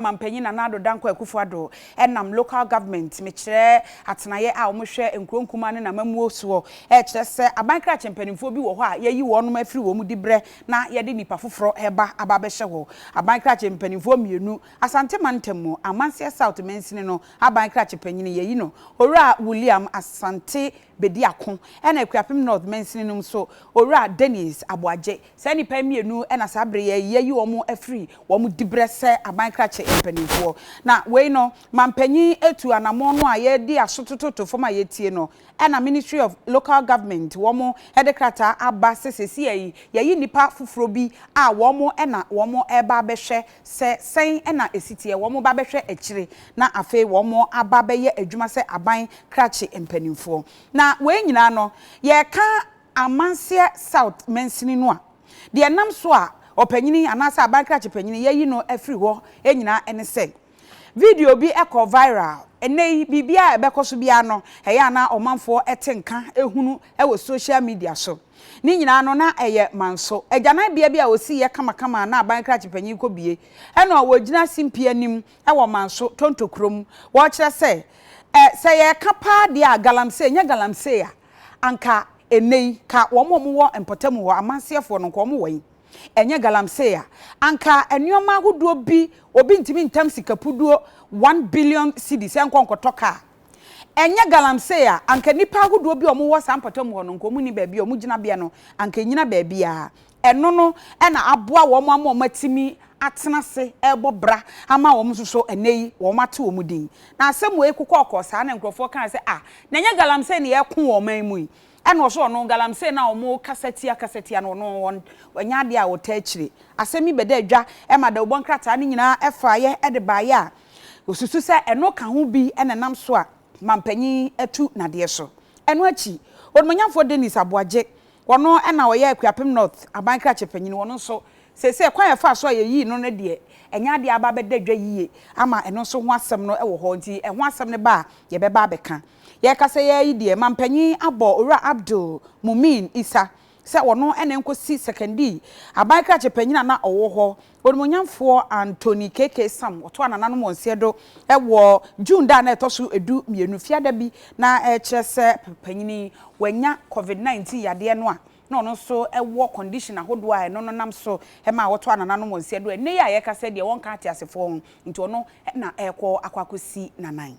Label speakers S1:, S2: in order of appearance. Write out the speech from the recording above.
S1: Mampanyin Nana Addo Dankwa Akufo-Addo nam Local Government, mekyerɛ atenaeɛ a wɔhwɛ nkuro nkumaa ne n'amammuo soɔ, rekyerɛ sɛ aban krakye mpanimfoɔ bi wɔ hɔ a yɛayi wɔnom afiri wɔn diberɛ na yɛde nnipa foforɔ reba aba abɛhyɛ hɔ. Aban krakye mpanimfoɔ mmienu, Asante Mantam mu, Amanseɛ South mansini no aban krakye panyini, yɛayi no Owura William Asante Bediako, ɛna Akuapem North mansini no nso Owura Dennis Aboagye. Saa nnipa yi mmienu na saa bere yi yɛayi wɔn afiri wɔn diberɛ sɛ aban krakye mpanimfoɔ. Na wei no, mampanyin atu anammɔn no a yɛde aso tototo fam a yɛtie no, ɛna Ministry of Local Government wɔn de krataa aba sɛ seesei yi yɛayi nnipa foforɔ bi a wɔn na wɔn reba abɛhwɛ sɛ sɛn na ɛsi teɛ, wɔn ba bɛhwɛ akyire na afei wɔn aba abɛyɛ adwuma sɛ aban krakye mpanimfoɔ. Na wei nyinaa no, yɛreka Amanseɛ South mansini no a, deɛ ɛnam so a ɔpanyini anaasɛ aban krakye panyini yɛayi no afiri hɔ nyinaa ne sɛ, video bi kɔɔ viral. Ɛnnɛ yi, biribiara a ɛbɛkɔ so biara no, ɛyɛ a na ɔmanfoɔ te nka hunu wɔ social media so. Ne nyinaa no, na ɛyɛ Manso agyananbea bi a ɔsiiɛ kamakama a na aban krakye panyin kɔbue, ɛna ɔgyina simpie anim wɔ Manso Tonto kurom. Wɔkyerɛ sɛ, ɛ, sɛ yɛreka paa deɛ a, galamsey, nyɛ galamsey a, anka ɛnnɛ yi, ka wɔn a wɔwɔ mpɔtam hɔ, amanseɛfoɔ no, nka wɔn wɔ he? Ɛnyɛ galamsey a, anka nneɛma ahodoɔ bi, obi ntumi ntam sika puduo 1 billion cedis nkɔ nkɔtɔ kaa. Ɛnyɛ galamsey a, anka nnipa ahodoɔ bi a wɔwɔ saa mpɔtam hɔ no, nka wɔn nni baabi a wɔn gyinabea no, anka ɛnyina baabiara. Ɛno no na aboa wɔn ama wɔn atumi atena ase rebɔ bra ama wɔn nso so ɛnnɛ yi wɔn ate wɔn din. Na asɛm wei kokɔɔkɔɔ saa na nkurɔfoɔ kaa sɛ, ah, na ɛnyɛ galamsey na yɛreko wɔ ɔman mu yi? Ɛna ɔso ɔno galamsey no a wɔn kasa tia kasa tia no, ɔno wɔn ɛnyɛ adeɛ a wɔtaa akyire. Asɛm yi bɛda adwa ma dawubɔ nkrataa no nyinaa faeɛ de baeɛ a wɔsusu sɛ ɛno ka ho bi na ɛnam so a mampanyin atu n'adeɛ so. Ɛno akyi, Onimuonyamfoɔ Dennis Aboagye, ɔno na ɔyɛ Akuapem North aban krakye panyin, ɔno nso seesei kwan a ɛfaa so a yɛyii no no deɛ, ɛnyɛ adeɛ a aba abɛda dwa yie ama ɛno nso ho asɛm no wɔ hɔ, nti ɛho asɛm no ba a yɛbɛba abɛka. Yɛrekasa yi ara yi deɛ, mampanyin abɔ Owura Abdul Mumin Issah sɛ ɔno na ɛnkɔsi Sekandi aban krakye panyin a na ɔwɔ hɔ, Onimuonyamfoɔ Anthony KK Sam, ɔtoaa nananom wɔn nseɛ do wɔ June da a na ɛtɔ so 12, fiada bi, na ɛrekyerɛ sɛ panyin yi wanya Covid 19 yadeɛ no a na ɔno nso wɔ condition ahodoɔ a ɛno no nam so ma wɔtoaa nananom wɔn nseɛ do. Ɛnnɛ yi a yɛrekasa yi deɛ, wɔnka ateasefoɔ ho, nti ɔno na ɛrekɔ akɔ akɔsi n'anan.